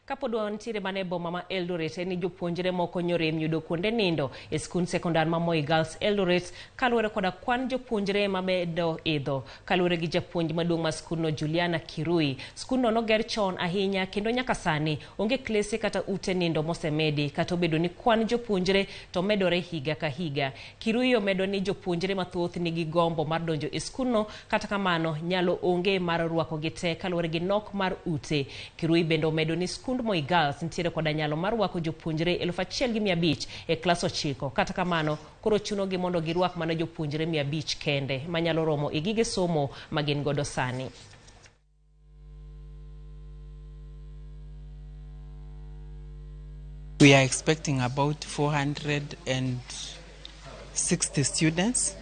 Kapod wantiere mana e boma ma Eldoret en ni jopuonjre moko nyorem yudo kuonde nindo e skund sekondar ma Moi Girls Eldoret kaluwore koda kwan jopuonjre mamedo idho. Kaluwore gi japuonj maduong' ma skundno Juliana Kirui, skundno noger chon ahinya kendo nyaka sani onge klese kata ute nindo mosemedi kata obedo ni kwan jopuonjre to medore higa ka higa. Kirui omedo ni jopuonjre mathoth nigi gombo mar donjo e skundno kata kamano nyalo onge mar rwakogi te kaluwore gi nok mar ute. Kirui bende omedo ni skund Moi Girls nitiere koda nyalo mar rwako jopuonjre 1500 e klas 9. Kata kamano, koro chunogi mondo girwak mana jopuonjre 500 kende manyalo romo e gige somo ma gin godo sani. We are expecting about 460 students,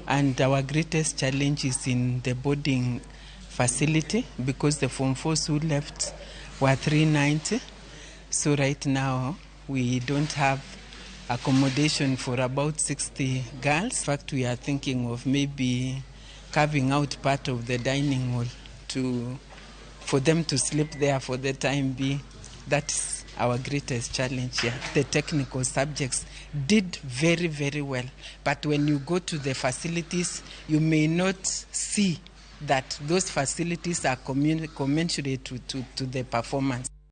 and our greatest challenge is in the boarding facility because the Form 4s who left were 390. So right now we don't have accommodation for about 60 girls. In fact, we are thinking of maybe carving out part of the dining hall for them to sleep there for the time being. That's our greatest challenge here. The technical subjects did very, very well. But when you go to the facilities, you may not see that those facilities are commensurate to the performance.